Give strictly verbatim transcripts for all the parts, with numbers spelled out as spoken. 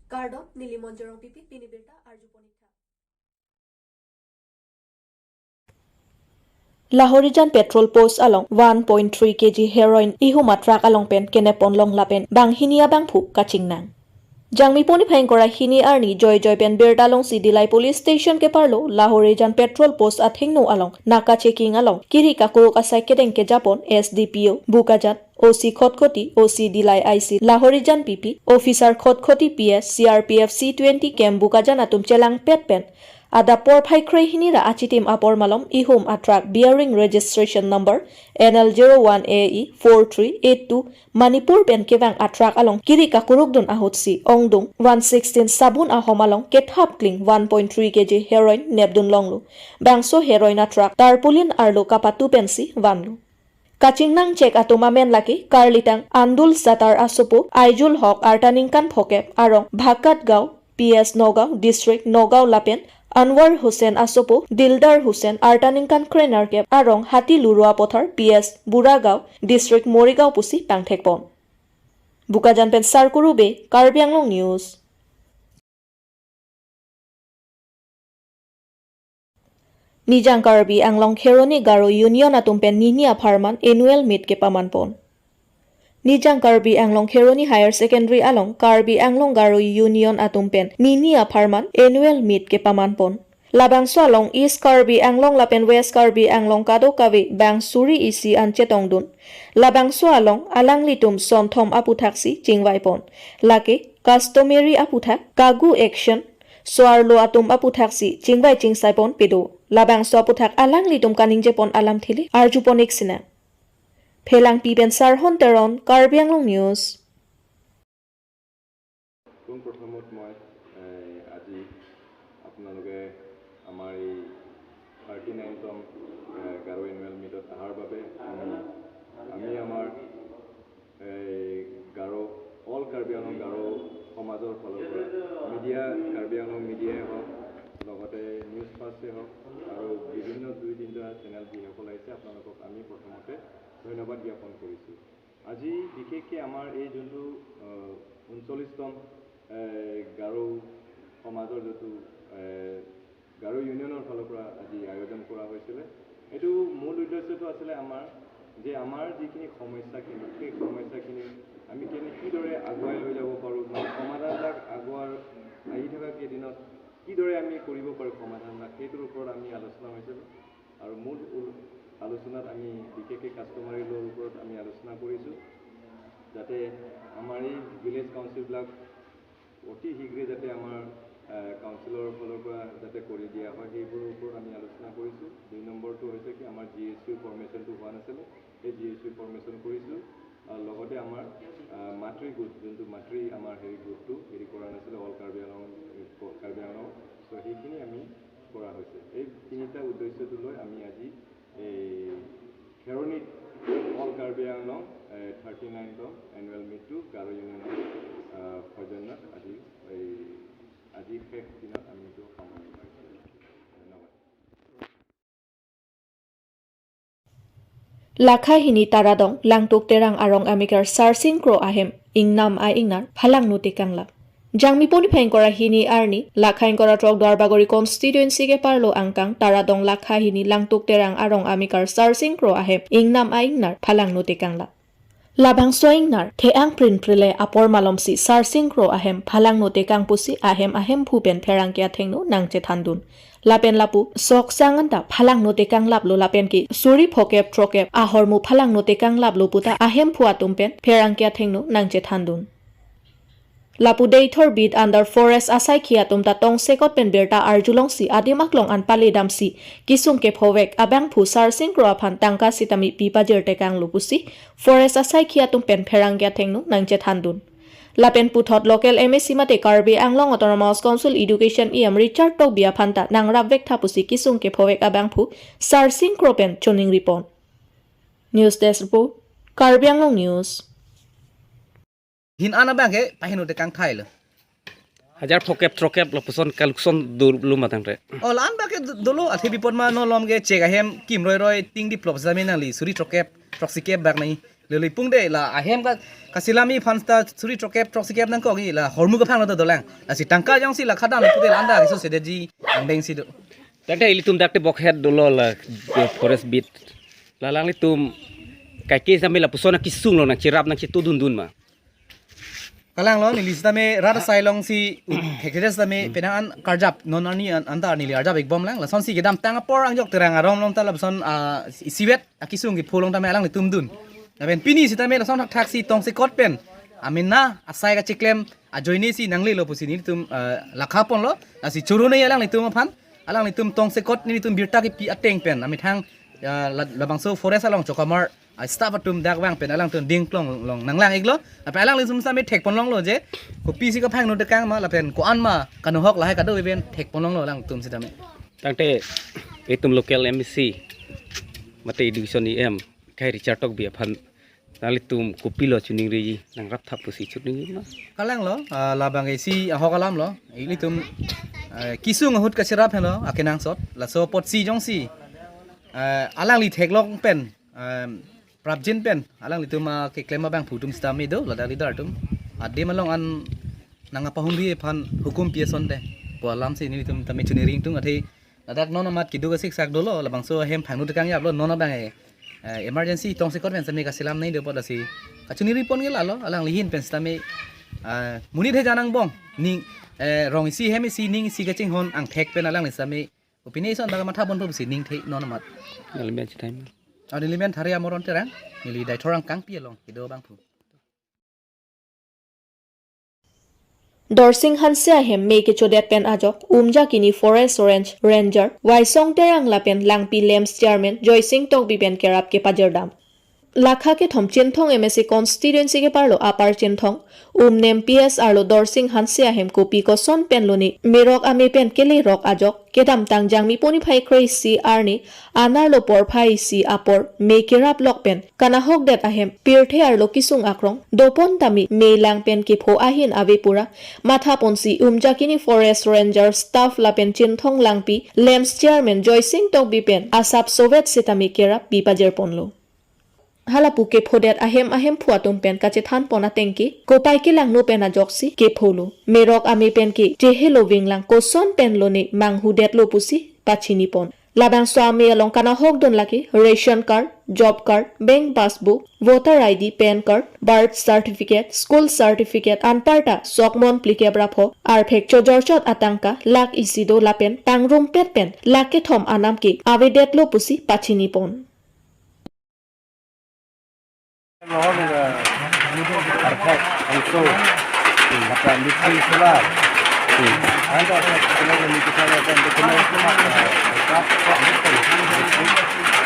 Kardom, neli Monjorong P P, pini birta arju ponik tha. Lahorijan petrol post along one point three K G heroin ihum a truck along pen kenepon long lapen banghini abangphu kachingnang. Jangmi poni phai ingkoi ra hini arni joijoi pen birta longsi Dillai Police Station keparlo Lahorijan petrol post athengno along naka checking along kiri kakuruk asai kedeng kejapon S D P O Bokajan, O C Khatkhati, O C Dillai I C Lahorijan P P, Officer Khatkhati P S, C R P F C twenty camp Bokajan atum chelangpet pen adap porphai kre hini ra achitim apor malom ihum a truck bearing registration number N L zero one A E four three eight two Manipur pen kevang a truck along kiri kakuruk dun ahutsi ongdung one sixteen sabun ahom along kethap kling one point three K G heroin nepdun longlo. Bangso heroin a truck tarpaulin arlo kapatu pensi vanlo. Kachingnang chek atum amen lake karlitang Andul Satar asopo, Aijul Hok arta ningkan phokep arong Bhakat Gaon, P S Nagaon, District Nagaon lapen Anwar Hussain asopo, Dildar Hussain arta ningkan krenerkep arong Hati Lurua Pothar, P S Buragaon, District Morigaon pusi pangthekpon. Bokajan pen Sarkuru Bey, Karbi Anglong News. Nijang Karbi Anglong Kheroni Garo Union atum pen nini apharman annual meet kepamanpon. Nijang Karbi Anglong Kheroni Higher Secondary along Karbi Anglong Garo Union atum pen nini apharman annual meet kepamanpon. Labangso along East Karbi Anglong lapen West Karbi Anglong kadokave bang suri isi an chetongdun. Labangso along alanglitum sonthom aputhaksi chingvaipon. Lake customary aputhak, kagu action, so-arlo atum aputhaksi chingvai chingsaipon pedo. Labangso aputhak alanglitum kaningjepon alamthe le arjupon-ik sinang. Phelangpi pen Sarhon Teron, Karbi Anglong News. পোনপ্ৰথমত মই, এ, আজি আপোনালোকে আমাৰ এই থাৰ্টি নাইনতম, এ, গাৰো এনুৱেল মিটত অহাৰ বাবে আমি, আমি আমাৰ এই গাৰো, অল কাৰ্বি আংলং গাৰো সমাজৰ ফালৰ পৰা মিডিয়া, কাৰ্বি আংলং মিডিয়াই হওক, লগতে নিউজ ফাৰ্ষ্টে হওক আৰু বিভিন্ন দুই তিনিটা চেনেল যিসকল আহিছে, আপোনালোকক আমি প্ৰথমতে ধন্যবাদ জ্ঞাপন কৰিছোঁ। আজি বিশেষকৈ আমাৰ এই যোনটো, আহ, ঊনচল্লিছতম, এ, গাৰো সমাজৰ যোনটো, এ, গাৰো ইউনিয়নৰ ফালৰ পৰা আজি আয়োজন কৰা হৈছিলে। এইটো মূল উদ্দেশ্যটো আছিলে আমাৰ যে আমাৰ যিখিনি সমস্যাখিনি, সেই সমস্যাখিনি আমি কেনে, কিদৰে আগুৱাই লৈ যাব পাৰোঁ, মানে সমাধানবিলাক আগুৱাৰ আহি থকা কেইদিনত কিদৰে আমি কৰিব পাৰোঁ সমাধানবিলাক, সেইটোৰ ওপৰত আমি আলোচনা হৈছিলে। আৰু মূল উল-, আলোচনাত আমি বিশেষকৈ কাষ্টমাৰী ল'ৰ ওপৰত আমি আলোচনা কৰিছোঁ, যাতে আমাৰ এই ভিলেজ কাউন্সিলবিলাক অতি শীঘ্ৰে যাতে আমাৰ, আহ, কাউন্সিলৰ ফালৰ পৰা যাতে কৰি দিয়া হয়, সেইবোৰৰ ওপৰত আমি আলোচনা কৰিছোঁ। দুই নম্বৰটো হৈছে কি, আমাৰ জি এইচ চি ফৰ্মেশ্যনটো হোৱা নাছিলে, সেই জি এইচ চি ফৰ্মেশ্যন কৰিছোঁ। আহ, লগতে আমাৰ, আহ, মাতৃ গোট, যোনটো মাতৃ আমাৰ হেৰি গোটটো হেৰি কৰা নাছিলে, অল কাৰ্বি আংলং, ক-, কাৰ্বি আংলং, চ' সেইখিনি আমি কৰা হৈছে। এই তিনিটা উদ্দেশ্যটো লৈ আমি আজি এই খেৰণিত অল কাৰ্বি আংলং, এ, থাৰ্টি নাইনতম এনুৱেল মিটটো গাৰো ইউনিয়নৰ, আহ, সৌজন্যত আজি এই, আজি শেষ দিনত আমি এইটো সামৰণি মাৰিছোঁ। ধন্যবাদ। Lakha hini Taradong Langtuk Terang arong amekar Sarsing Kro ahem ingnam a-ingnar phalangno tekanglap. Jangmi poni phai ingkoi ra hini arni, Lakha ingkoi ra throk Duarbagori constituency keparlo angkang Taradong Lakha hini Langtuk Terang arong amekar Sarsing Kro ahem ingnam a-ingnar phalangno tekanglap. Labangso ingnar the-ang prin prile apor malomsi Sarsing Kro ahem phalangno tekang pusi ahem ahemphu pen pherangke athengno nangchethandun. Lapen lapu sok sang anta phalangno tekanglaplo lapen ke suri phokep throkep ahormu phalangno tekanglaplo puta ahemphu atum pen pherangke athengno nangchethandun. Lapu Deithor Beat under Forest asaikhi atum ta tongsekot pen birta arjulongsi adim aklong an paledamsi kisung kephovek abangphu Sarsing Kro aphan tangka sitame pi pajir tekanglo pusi Forest asaikhi atum pen pherangke athengno nangchethandun. Lapen puthot local M A C mate Karbi Anglong Autonomous Council Education E M Richard Tokbi aphan ta nangrapvek tha pusi kisung kephovek abangphu Sarsing Kro pen choningripon. News Desk Report, Karbi Anglong News. Hin an abang ke paheno tekang thailo. Hajar phokep throkep lapuson kalukson dolo matangte. O, la-an abang ke do-, dolo, athe bipot ma non malom ke chek ahem kim roi roi ting diplop jame nangli suri throkep throksikep bak nai. Lele pung de la ahem ka kasilami aphan ta suri throkep throksikep nangkok-i la hormu kaphang lo dolang. Lasi tangka jongsi la khadam pude la anda keso sedetji angdeng si do. Tangte ilitum dak te bokhet dolo la, eh, forest beat. La alanglitum kaike sami lapuson akesung lo nangcherap nangchetudundun ma. Kalang lo, neli sitame rat asai alongsi, hekres tame penang an karjap, non arni an, anta neli arjap-ik bomlang, lasonsi kedamtang apor angjok Terang arom along ta lapuson, ah, isivet akesung kepho along tame alanglitum dun. Lapen pini sitame lason thakthaksi tongsekot pen amena asai kachiklem ajoine si nanglelo pusi nelitum, ah, lakha ponlo, lasi choro nei alanglitum aphan, alanglitum tongsekot nelitum birta kepi ateng pen amethang, ah, la-, labangso forest along chokamar, ah, staff atum dak vang pen alangtum dingklong long nanglang-iklo. Lapen alanglitum sitame thekpon longlo je kopisi kaphang nu tekang ma lapen ko-an ma kanohok lahai kado-iben thekpon longlo alangtum sitame. Tangte itum local M A C mate education E M kai Richard Tokbi aphan nanglitum kopilo choningri nangrapthap pusi choningri ma? Kalang lo, ah, labang isi ahok alam lo, ilitum, eh, kesung ahut kacherap henlo akenangsot, laso apotsi jongsi, eh, alangli theklong pen, eh, prapjin pen alanglitum akeklem abangphu atum sitame do, ladak leader atum adim along an nangkapahumri aphan hukum pi asonte pu alamsi nelitum tame choningri tung athe ladak non amat keduk asiksak dolo, labangso ahem phangnu tekang yaplo, non abang, eh, eh, emergency tongsekot pen sami kasilam nei do apot lasi kachoningri pon ke lalo, alangli ahin pen sitame, ah, monit hejan angbong ning, eh, rong isi hem isi ning isi kachinghon angthek pen alangli sitame opinion ison baka matha ponpo pusi ningthe non amat. Nelimen chithai ma? Ah, nelimen Thari Amoron Terang, neli Deithor Angkangpi along kedo abangphu. Dorsing Hanse ahem me kechodet pen ajok Umjakini Forest Range Ranger Waisong Terang lapen Langpi Lems Chairman Joysing Tokbi pen kerap kepajirdam. Lakha kethom Chinthong M A C constituency keparlo Upper Chinthong, Umnem P S arlo Dorsing Hanse ahem kopi koson pen lone merok ame pen kelerok ajok kedamtang Jangmi poni phai kre-isi arni anerlo porphai isi apor me kerap lok pen kanahokdet ahem pirthe arlo kesung akrong dopon tame me lang pen kepho ahin ave pura matha ponsi Umjakini Forest Ranger staff lapen Chinthong Langpi Lems Chairman Joysing Tokbi pen asap sovet sitame kerap pipajir ponlo. Halapu kephodet ahem ahemphu atum pen kachethan pon ateng ke kopai kelangno pen ajoksi kepholo. Merok ame pen ke chehelo vinglang koson pen lone manghudetlo pusi pachini pon. Labangso ame along kanahokdun lake ration card, job card, bank passbook, voter I D, PAN card, birth certificate, school certificate anparta sok mon phlikep ra pho arphek chojorchot atangka lakh isi do lapen pangrumpet pen lakh kethom anam ke avedetlo pusi pachini pon. Arphek, angso, maka litri solar. Anta arphek solar ni kita akan kita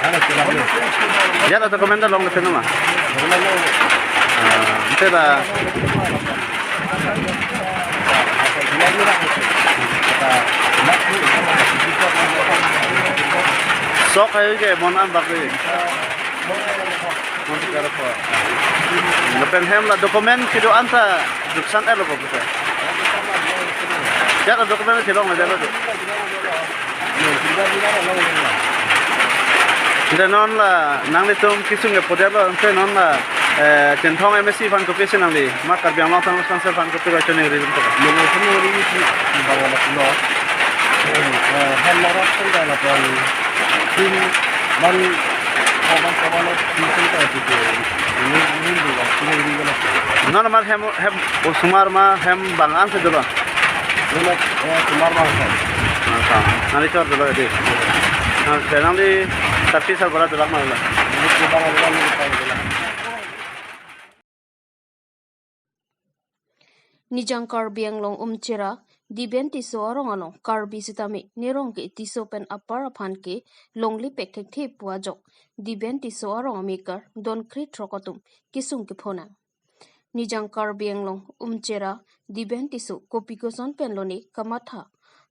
ada solar ni. Ya, ada dokumen dah long ketemu mah. Dokumen long. Ah, ente dah. Sok ayo ke mon an bak ni. Mon an bak. Lapen hem la dokumen kedo-an ta duksan-etlo ko puta. Ya la dokumen kelong aja lo. Ante non la nanglitum kesung kephodetlo, ante non la, eh, Chinthong M A C aphan kopisi nangli, ma Karbi Anglong Autonomous Council aphan kopilo choningri tum ta? Nang choningri si bang la pulo. Eh, hem lorot pun dah la pun. Tim man kawan kawan tim pun dah tu. Ini ini dulu choningri la. Non ma hem hem osomar ma hem bang an si dolo. Dolo, eh, osomar bang an. Asa, nangli chor dolo di. Nang, nangli tapi sarbara dolo ma la. Ini bang an dolo, ini bang an dolo. Nijang Karbi Anglong Umchera, Diben Tisso arong along Karbi sitame nerong ke Tisso pen apar aphan ke longle pek thekthe pu ajok Diben Tisso arong amekar don kre throk atum kesung kepho nang. Nijang Karbi Anglong Umchera Diben Tisso kopi koson pen lone kamatha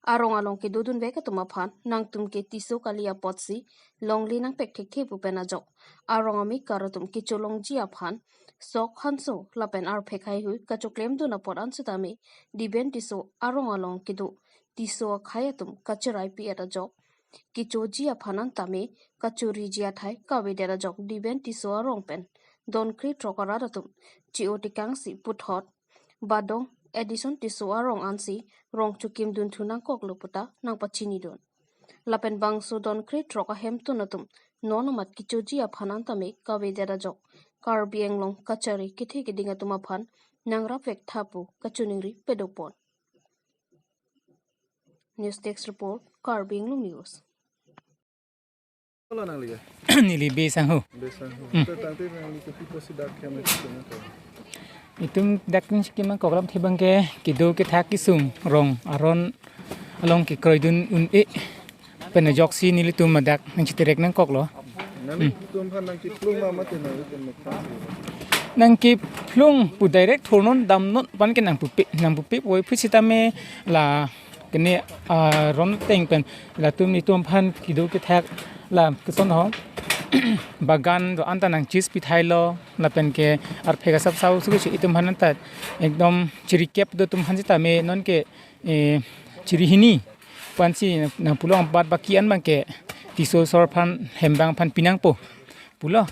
arong along kedodun vek atum aphan nangtum ke Tisso kali apotsi longle nangpek thekthe pu pen ajok arong amekar atum kecholongji aphan sok hanso lapen arphek haihui kachoklemdun apot an sitame Diben Tisso arong along kedo Tisso akhei atum kacheraipi-et ajok kechoji aphan an tame kachoriji athai kavedet ajok Diben Tisso arong pen Donkre throk arat atum chi-o tekangsi puthot Badong Edison Tisso arong ansi rong chokimdun thu nangkoklo puta nangpachinidun. Lapen bangso Donkre throk ahemtun atum non amat kechoji aphan an tame kavedet ajok Karbi Anglong kachari kethe keding atum aphan nangrapvek tha pu kachiningri padopon. News Desk Report, Karbi Anglong News. Hala nangli ke? Neli Bey Sangho. Bey Sangho. Hmm. Te tangte nangli ke pi apotsi dak keme ke na ko? Itum dak nangchikim nangkok alamthe abangke kedo kethak kesung rong aron along kekroidun un-e pen ajoksi nelitum adak nangchiterek nangkoklo. Nangli, hmm, itum aphan nangkephlung ma mate nangli itum nangkephlung? Nangkephlung pu direct thurnon damnon aphan ke nangpupe, nangpupe puvoiphit sitame la kene, ah, ron ateng pen latum nelitum aphan kedo kethak la koson ho bagan do-an ta nangchis pithailo lapen ke arphek asap sau suku itum aphan ta ekdom chirikep do atum aphan sitame nonke, eh, chiri hini pu ansi nangpulo, bad baki an abangke Tisso sor aphan hem abang aphan pinangpo pulo.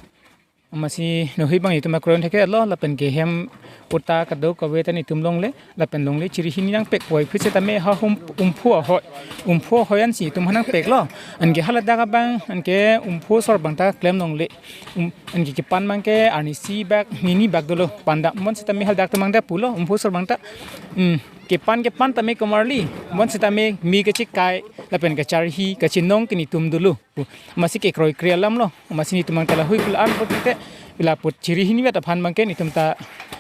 Amatsi nohi abang itum akroidun thekthelo lapen ke hem puta kadokave ta nelitum longle lapen longle chiri hini nangpek puvoiphit sitame ha hum umphu ahoi, umphu ahoi ansi itum aphan nangpeklo. Anke haladak abang anke umphu sor abang ta klem longle. Um, anke kepan abangke arnisi bak nini bak dolo pandam bonsitame haladak atum abang ta pulo umphu sor abang ta. Hmm, kepan kepan tame komarli bonsitame me kachekai lapen kacharhi kachinong ke nelitum dolo. Amatsi kekroikre alamlo, amatsi nelitum abang ta lahui pulo an pute, pila put chiri hini vet aphan abangke nelitum ta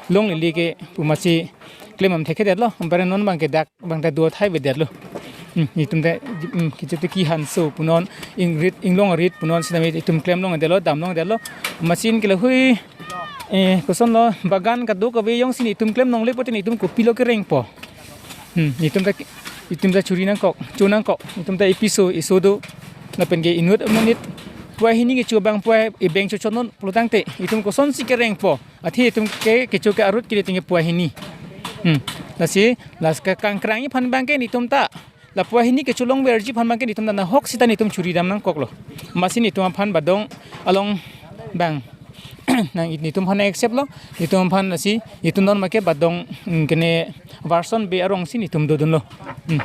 longlele ke pu amatsi klem am thekthedetlo, ampara non abangke dak abang ta do thai vedetlo. Hmm, nelitum ta, hmm, kichete ki hanso punon, ingrit, inglong arit punon sitame itum klem longdetlo, dam longdetlo. Amatsi ke lahui, eh, kosonlo, bagan kadokave jongsi nelitum klem longle pute nelitum kopilo kerengpo. Hmm, itum ta, itum ta churi nangkok, cho nangkok, itum ta episo, iso do. Lapen ke inut monit puvoihini kecho abang puvoiphit abang chochotnon pulotangte itum kosonsi kerengpo. Athe itum ke kecho ke arut kiri tingke puvoihini. Hmm. Lasi, lasi ke kangkrang aphan abangke nelitum ta la puvoihini kecho longverji aphan abangke nelitum ta nahok sita nelitum churi dam nangkoklo. Amatsi nelitum aphan Badong along abang nang nelitum aphan accept lo, nelitum aphan lasi, nelitum non make Badong, mm, kene version Bey arongsi nelitum dodunlo. Hmm.